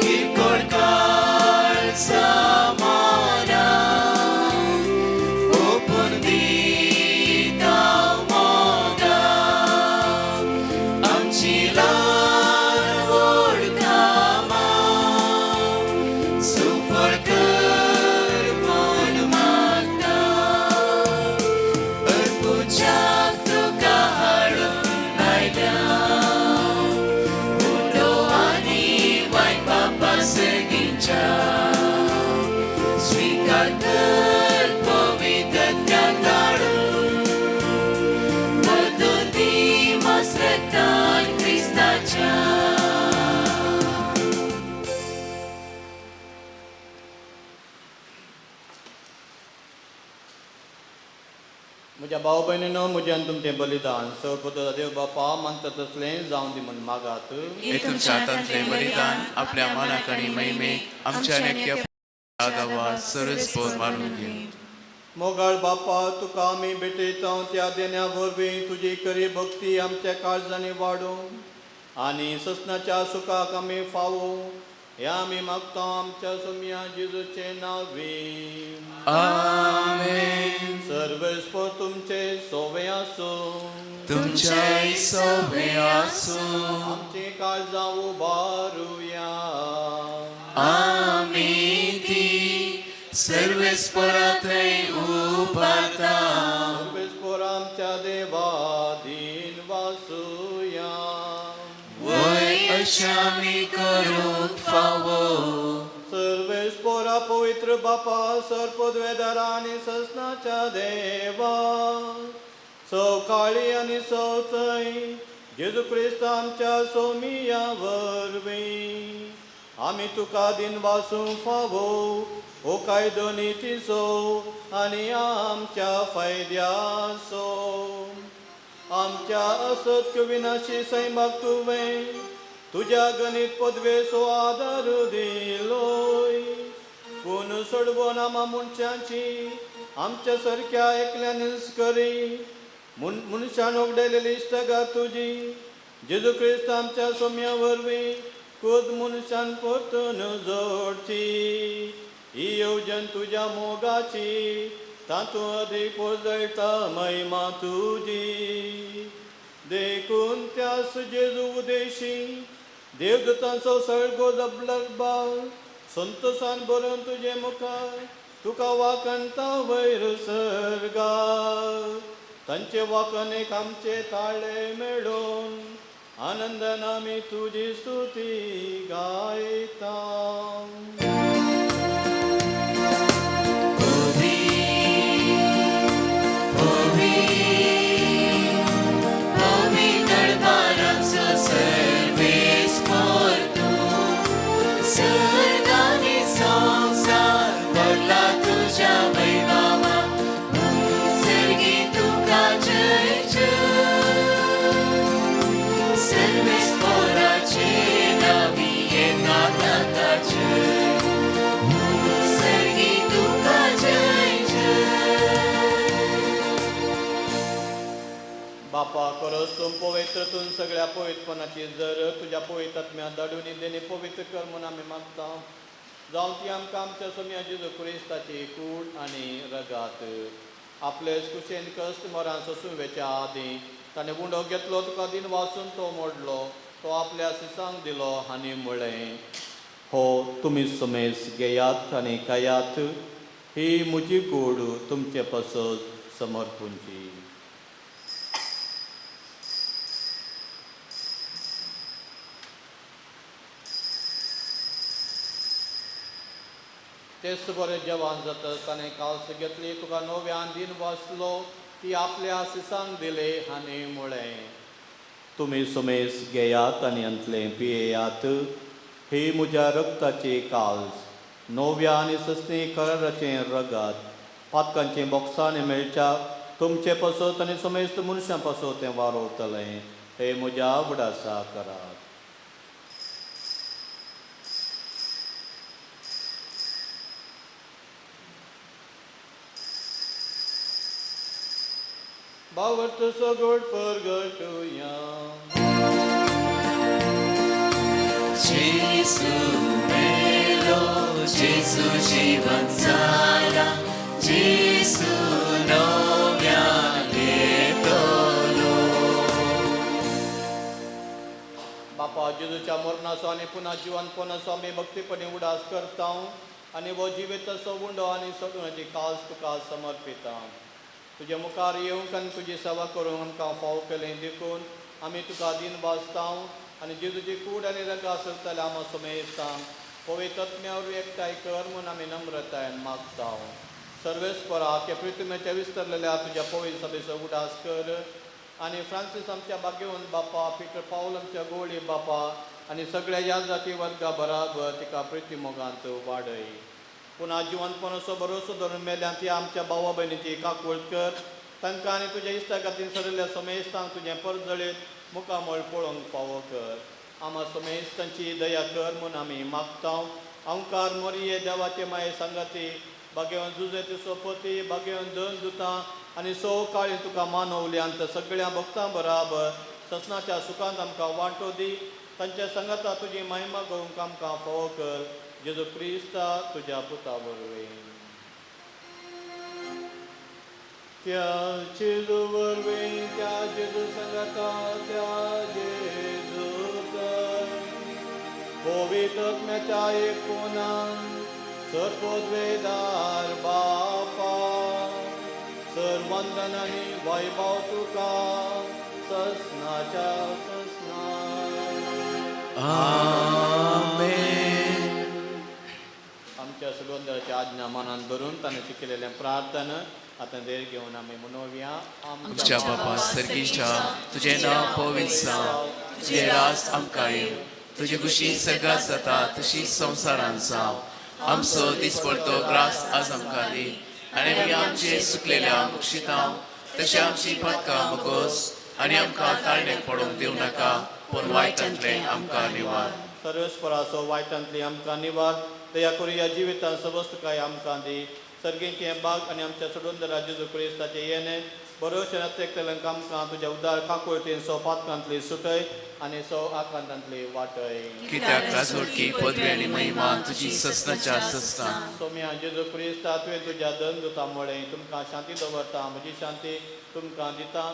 किरकोळ काळ समाना ओपून दिता मोगा आमची ल्हान व्हड कामां सुफळ कर म्हूण मागता. अर्पुच्याक तुका हाडून आयल्या उंडो आनी वायट बापा सर्गीच्या स्वीकार कर पवित्रत्याक धाडून बदलून दी मासरतान क्रिस्ताच्या. म्हज्या भाव भयणीनो, म्हजें आनी तुमचें बलिदान सर्वपद देव बापा मानता तसलें जावं दी म्हूण मागात. हे तुमच्या हातांतलें बलिदान आपल्या मानाक आनी महिमेक आमच्या नेक्या सर्वस्पोर मारून घे. मोगाळ बापा, तुका आमी भेटयता त्या देण्या वरवीं तुजी खरी भक्ती आमच्या काळजांनी वाडूं आनी ससनाच्या सुखाक आमी फावो ह्या आमी मागता आमच्या सोम्या जेजूचें नांवी. आमेन. सर्वेस्पोर तुमचे सोवे आसूं. तुमच्याय सोवे आसूं. आमची काळजां उबारुया. आमी ती सर्वेस्पोरा थंय उबारता. सर्वेस्पोर आमच्या देवा दीन वासुया. वय अशा आमी करूंक फावो. सर्वेस्पोरा आमच्या पवित्र बापा सर पदवेदारा आनी ससनाच्या देवा सवकाळी आनी सवथंय जेजू क्रिस्त आमच्या सोमिया वरवीं आमी तुका दिन वासूंक फावो हो कायदो नितीचो आनी आमच्या फायद्याचो आमच्या असत्य विनाशी सैमाक तुवें तुज्या गणीत पदवेचो आदार दिलोय पूण सोडवून आमा मनशांची आमच्या सारक्या एकल्यानच करी मनशान उगडलेली इश्टागात तुजी जेजू क्रिस्त आमच्या सोम्या वरवीं खुद मनशान परतून जोडची ही येवजण तुज्या मोगाची तातूंत अदीक पोजळटा महिमा तुजी देखून त्यास जेजू उदेशी देवदूतांचो सळगो जबलबाल संतोषान भरून तुजे मुखार तुका वाकणता वयर सर्गा तांचे वाकणेक आमचे ताळे मेळून आनंदान आमी तुजी स्तुती गायता. बापा खरोच तूं पवित्र तूं सगळ्या पवित्रपणाची जर तुज्या पवित्र आत्म्या धाडून देणे पवित्र कर म्हूण आमी मागता जावं ती आमकां आमच्या सोम्या जेजू क्रिस्ताची कूड आनी रगात आपले कुशेन कश्ट मरान सोसूं वेच्या आदीं ताणें उंडो घेतलो तुका दिन वाचून तो मोडलो तो आपल्या सिसांक दिलो आनी म्हळें हो तुमी समेस घेयात आनी खायात ही म्हजी कूड तुमचे पासत समर्पूंची. तेच बरें जेवण जाता ताणें काल्स घेतली तुका नव्यान दिन वाचलो ती आपल्या सिसांक दिले आनी म्हळें तुमी सुमेस घेयात आनी अंतलें पियेयात ही म्हज्या रक्ताची काल्स नव्या आनी सस्नी कराराचें रगात पातकांचें बोक्सांनी मेळच्या तुमचे पासत आनी समेस्त मनशां पासत तें वारोवतलें हे म्हज्या उगडासा करात. बावट सगोड परगटुया जेसू मेलो जेसू जीवन जाला जेसू नव्यान येतलो. बापा जेजूच्या मरणाचो आनी पुन्हा जिवनपणाचो आमी भक्तीपणी उडास करता आनी हो जिवेताचो उंडो आनी सगळ्याची कास तुका समर्पिता. तुजे मुखार येवंक आनी तुजी सेवा करूंक आमकां फाव केलें देखून आमी तुका दिन वाचता आनी जेजूची कूड आनी रगा आसतल्या आमा समेस्तांक पवित्र आत्म्या वरवीं एकठांय कर म्हूण आमी नम्रतायेन मागता. सर्वेस्परा के पृथ्वीच्या विस्तरलेल्या तुज्या पवित्र सभेचो उडास कर आनी फ्रांसीस आमच्या भाग्यवंत बापा पिटर पावल आमच्या गोळी बापा आनी सगळ्या ह्या जाती वर्गा बराबर तिका प्रिती मोगांत वाडय. पुन्हा जिवनपणाचो भरोसो धरून मेल्या ती आमच्या भावा भयणीची काकूळ कर तांकां आनी तुज्या इश्टा खातीर सरिल्ल्या समेस्तांक तुजें परजळीत मुखामळ पळोवंक फावो कर. आमा समेस्तांची दया कर म्हूण आमी मागता. अंकार मोरये देवाचे माये सांगाती भाग्यवंत जुजेती सोपती भाग्यवंत दोन दुतां आनी सो काळी तुका मानवली आमच्या सगळ्या भक्तां बराबर ससनाच्या सुखांत आमकां वांटो दी तांच्या सांगाता तुजी महिमा गोवंक आमकां फावो कर जेजू क्रिस्ता तुज्या पुता वरवीं. त्या जेजू वरवीं त्या जेजू सांगाता त्या जेजू पवित्र आत्म्याच्या एकपणान सर्वोद्वेदार बापा सर्वंदन आनी वैभव तुका ससनाच्या ससना. आमेन. आमच्या सोडवंदराची आज्ञा मनान धरून ताणें शिकयलेलें प्रार्थना आतां देर घेवन आमी मनोवया. आमच्या बापा सर्गीच्या, तुजें नांव पवित्र जावं, तुजें राज आमकां येवं, तुजी खुशी सर्गात जाता तशी संवसारांत जावं. आमचो दिसपडतो ग्रास आज आमकां दी आनी आमी आमचे सुकलेल्या मुक्षितांव तशें आमची पातकां मुगोस आनी आमकां ताळणेक पडोवंक दिवं नाका, पूण वायटांतलें आमकां निवार. सर्वेस्पराचो वायटांतली आमकां निवार. दया करुया जिवितान सबस्तकाय आमकां दी. सर्गीचें बाग आनी आमच्या सोडून जेजू क्रिस्ताचें येणें बरोवशें एकतल्यांक आमकां तुज्या उदार काकुळटीन सो पातकांतली सुटय आनी सो आकांतांतली वाटय. कित्याक राजवटकी पदवी आनी महिमा तुजी ससनाच्या ससना. सोम्या जेजू क्रिस्ता, तुवें तुज्या दन दुता मुळे तुमकां शांती दवरता, म्हजी शांती तुमकां दिता.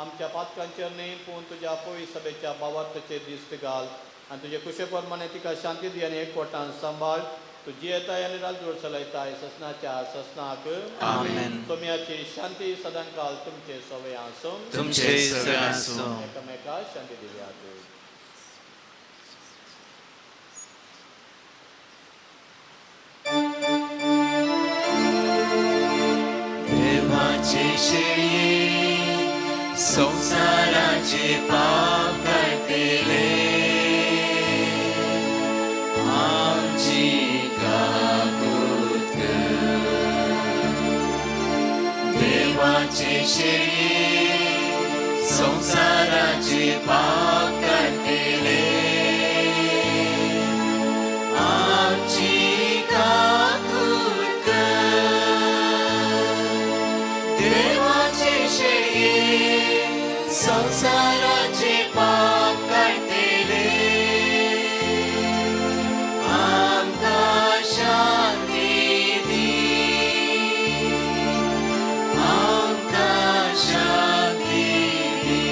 आमच्या पातकांचेर न्ही पूण तुज्या पवित्र सभेच्या बावार्थाचेर दिश्ट घाल आनी तुजे कुशे प्रमाणे तिका शांती दी आनी एकवटान सांबाळ. तूं जियेताय आनी राजवट चलयताय ससनाच्या ससनाक. आमेन. सोम्याची शांती सदांकाल तुमचे सवय आसूं. तुमचे सगळे आसूं. एकामेका शांती दिवयात. देवाचे शेळये संवसाराचे पाप काडटले, आमची काकूत कर. देवाचे शेळये संवसाराचे पाप काडटले, आमची काकूत कर. देवाचे शेळये संवसाराचे पाप काडटले, आमकां शांती दी, आमकां शांती दी.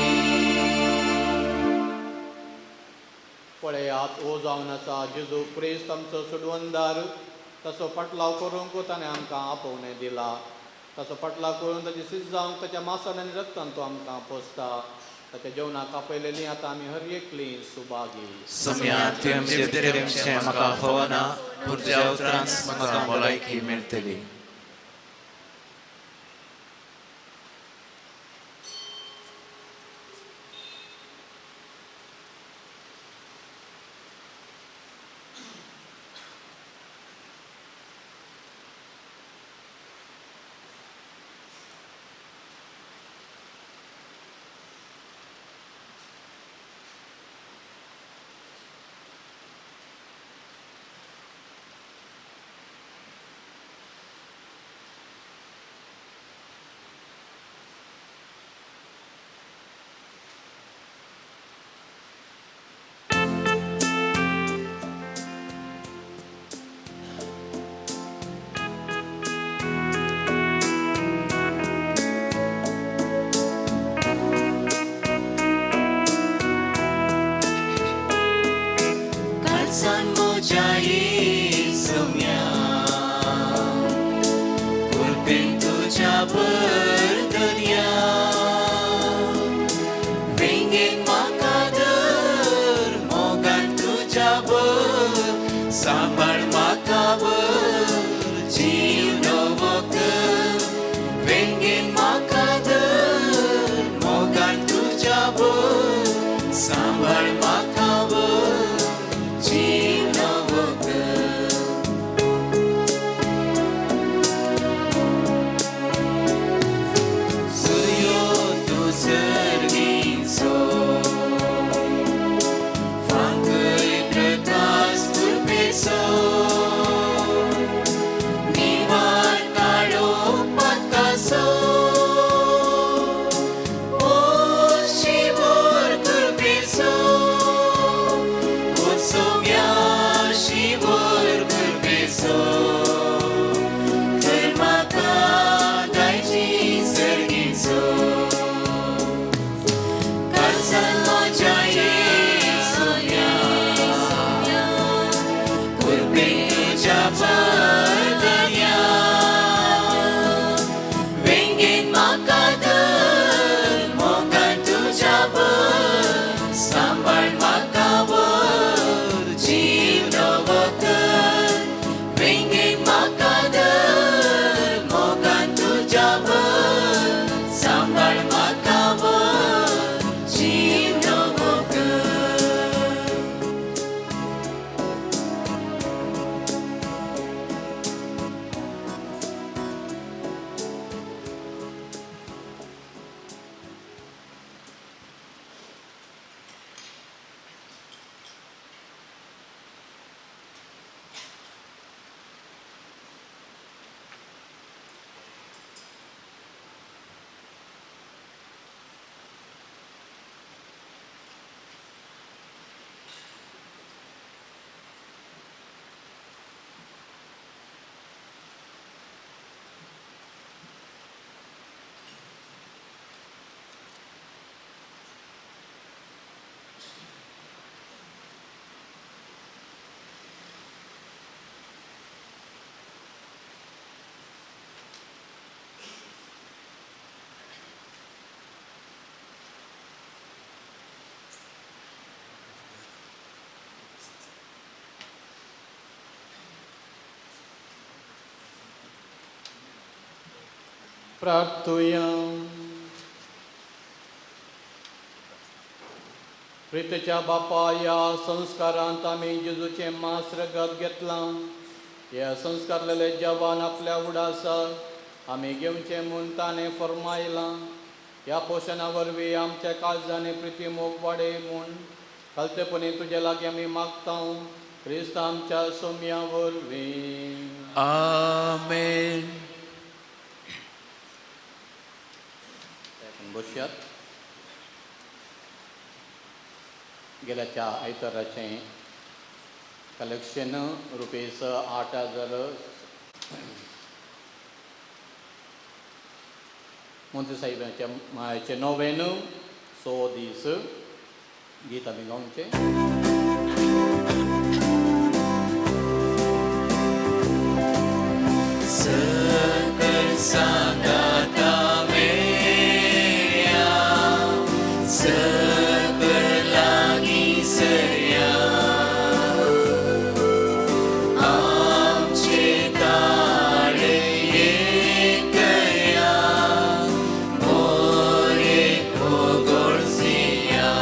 पळयात, ओ जावन आसा जेजू क्रिस्त आमचो सोडवंदार. ताचो फाटलाव करूंक ताणें आमकां आपोवणें दिला. ताचो फाटलाव करून ताची सीज जावंक ताच्या मासान आनी रक्तान तो आमकां पोसता. ताच्या जेवणाक आपयलेलीं आतां आमी हर एकलीं सुभागी. सोम्या, तुवें म्हजे भितर येवचें म्हाका फावना, पूण तुज्या उतरान म्हाका भलायकी मेळटली. काळजान म्हज्या सोम्या कृपेन तुज्या भर दर्या, वेंगेन म्हाका धर, मोगान तुज्या भर, सांबाळ म्हाका भर, जीव नवो कर. वेंगेन म्हाका धर, मोगान तुज्या भर, सांबाळ म्हाका भर, जीव नवो कर. बराबर सांबाळ म्हाका वर जीव नवो कर. प्रार्थुया. प्रितीच्या बापा, ह्या संस्कारांत आमी जेजूचें मांस रगत घेतलां. ह्या संस्कारलेले जेवण आपल्या उडासाक आमी घेवचें म्हूण ताणें फर्मायलां. ह्या पोशणा वरवीं आमच्या काळजांनी प्रिती मोग वाडय म्हूण खालतेपणी तुजे लागीं आमी मागता, क्रिस्त आमच्या सोम्या वरवीं. आमेन. बसयात. गेल्याच्या आयताराचें कलेक्शन रुपीस 8,000. मोंती साहेबाच्या मायाचे नोवेन 100 दीस गीत आमी गावचें. सकल सांगाता मेळ्या, सकल लागीं सरया, आमचे ताळे एकया, मोरे कोगोळसिया.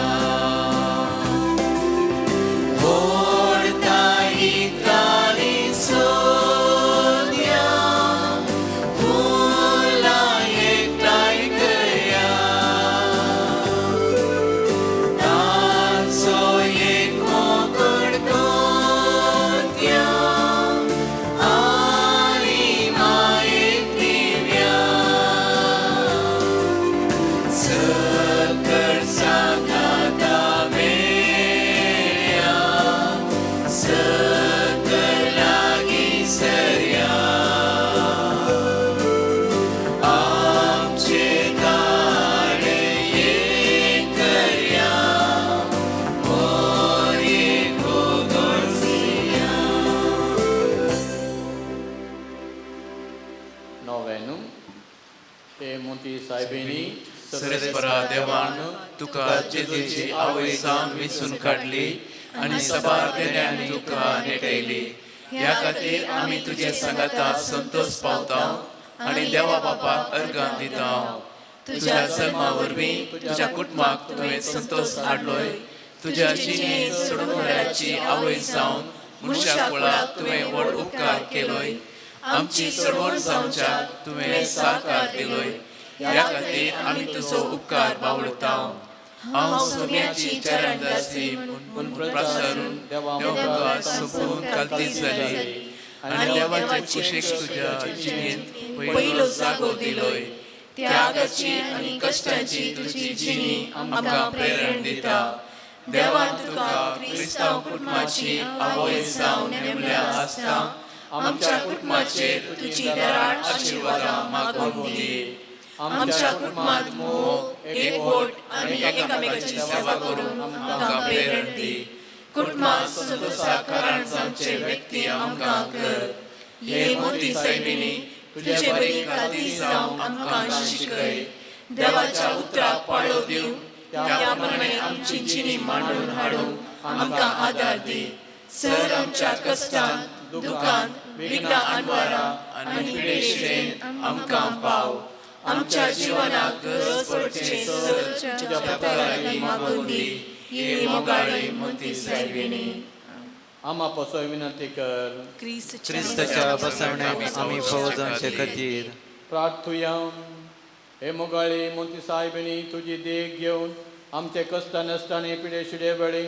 ओडताई तारी सोद्या, फुलां एकठांय करया, तांचो एक मोगड कोत्या, आनी मायेक दिव्या. सकळ सांगाता मेळ्या, सकळ लागीं सरया, आमचे ताळे एकया, मोरे कोगोळसिया. नोवेन ते मोती साहेबींनी सरेस्परा देवान तुका जेजूची आवय जावन विंचून काडली आनी सबार देण्यांनी तुका नेटयली. ह्या खातीर आमी तुजे सांगाता संतोष पावता आनी देवा बापाक अर्गां दिता. तुज्या जल्मा वरवीं तुज्या कुटुंबाक तुवें संतोष हाडलोय. तुज्या जिणेंत सोडून आवय जावन मनशा कुळाक तुवें व्हड उपकार केलोय. आमची चळवळ जावच्याक तुवें साकार दिलोय. ह्या खातीर आमी तुजो उपकार बावळता. हांव सोम्याची चरणदासी म्हूण प्रसारून देवा सोंपून कालती जाली आनी देवाचे कुशीक तुज्या जिणेंत पयलो जागो दिलोय. त्यागाची आनी कश्टाची तुजी जिणी आमकां प्रेरण दिता. देवान तुका क्रिस्तांव कुटुंबाची आवय जावन नेमल्या आसता आमच्या कुटुंबाचेर तुजी दराळ आशिर्वादां मागून दी. आमच्या कुटुंबात मोग, एकवट आनी एकामेकाची सेवा करूंक आमकां प्रेरण दी. कुटुंबात संतोषाक कारण जावचे व्यक्ती आमकां कर. हे मोती सायबिणी तुजे बरी खाती जावंक आमकां शिकय. देवाच्या उतराक पाळो दिवन त्या प्रमाणे आमची जिणी मांडून हाडूंक आमकां आदार दी. सर आमच्या कश्टांत दुखांत विघ्न अनवारा आनी पिडेशिडेन आमकां पाव. आमच्या जिवनाक गरज पडचें सर तुज्या पुता लागीं मागून दी. हे मोगाळी मोती सायबिणी. आमा पसोय विनंती कर. क्रिस्ताच्या बसवण्याक आमी फावो जावचे खातीर प्रार्थुया. हे मोगाळी मोती सायबिणी, तुजी देख घेवन आमचे कश्ट नश्टांनी पिडे शिडे वेळी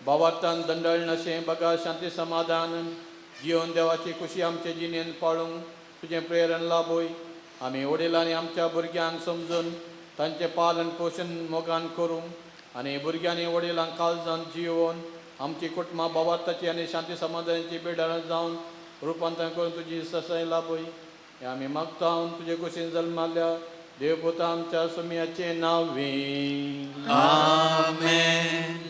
भावार्थान दंडळ नशें बगा शांती समाधान जिवन देवाची खुशी आमचे जिणेन पाळूंक तुजें प्रेरण लाभय. आमी वडिलांनी आमच्या भुरग्यांक समजून तांचें पालन पोशण मोगान करूंक आनी भुरग्यांनी वडिलांक काळजान जियोवन आमची कुटुंबां भावार्थाची आनी शांती समाधानाची बेडारां जावन रुपांतर करून तुजी ससाय लाभय. हे आमी मागता तुजे कुशीन जल्माल्या देवपुता आमच्या सुमयाचें नांव. आमेन.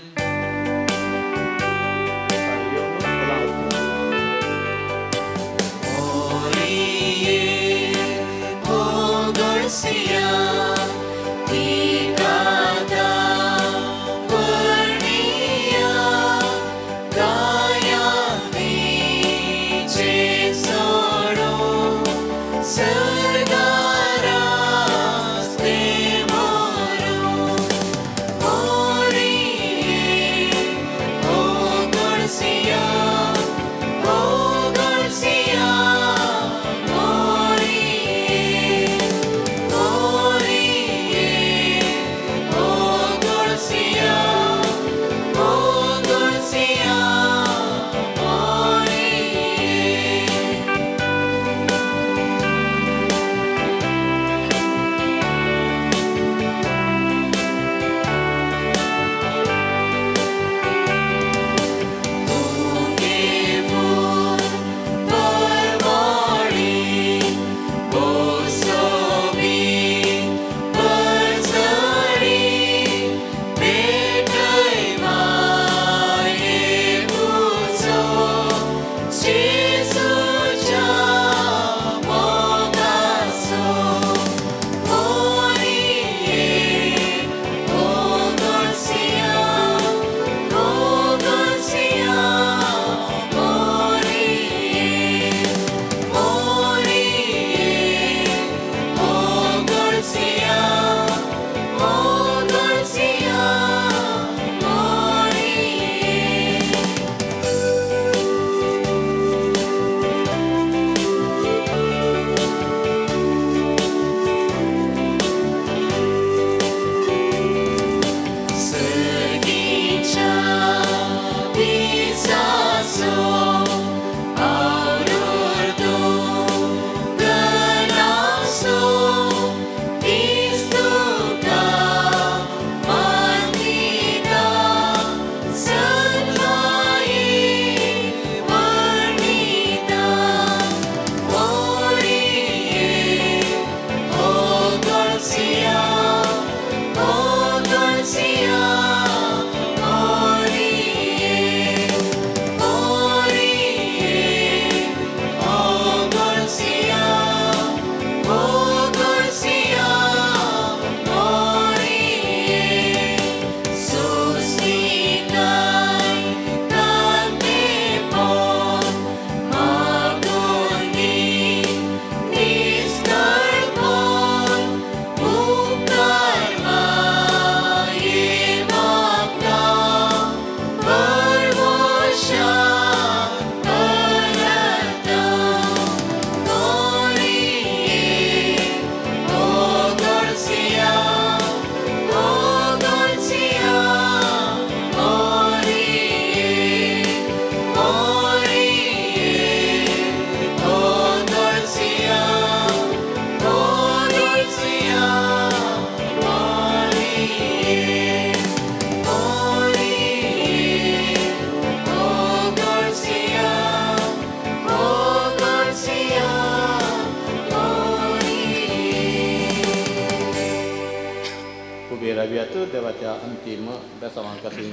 देवाच्या अंतीम बेसावां खातीर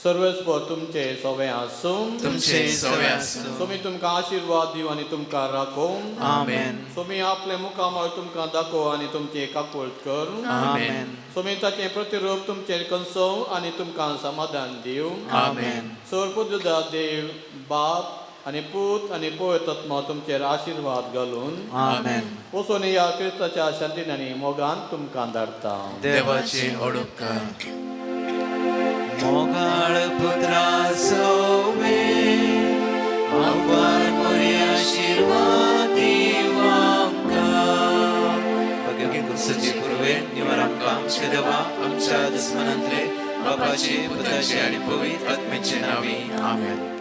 सर्वेस्पर तुमचे सवे आसूं. तुमचे सवे आसूं. सोमी तुमकां आशिर्वाद दिवं आनी तुमकां राखूं. आमेन. सोमी आपले मुखामळ तुमकां दाखोवं आनी तुमचें काकुळट करूं. आमेन. सोमी ताचें प्रतिरूप तुमचेर कंसोवं आनी तुमकां समाधान दिवं. आमेन. सर्वपुद्धा देव बाप आनी पूत आनी पवित्र आत्मा तुमचेर आशिर्वाद घालून आमेन. वचून ह्या क्रिस्ताच्या शांतीन आनी मोगान तुमकां धाडटा. देवाचे ओडपकार. मोगाळ पुत्रा सोवे आव्हार मोरे आशिर्वाद दीव आमकां. भगवीन कुर्सची पुर्वे निवार आमकां आमच्या देवा आमच्या दुस्मनांतले बापाचे पुताचे आणि पवित्र आत्म्याचे नावे. आमेन.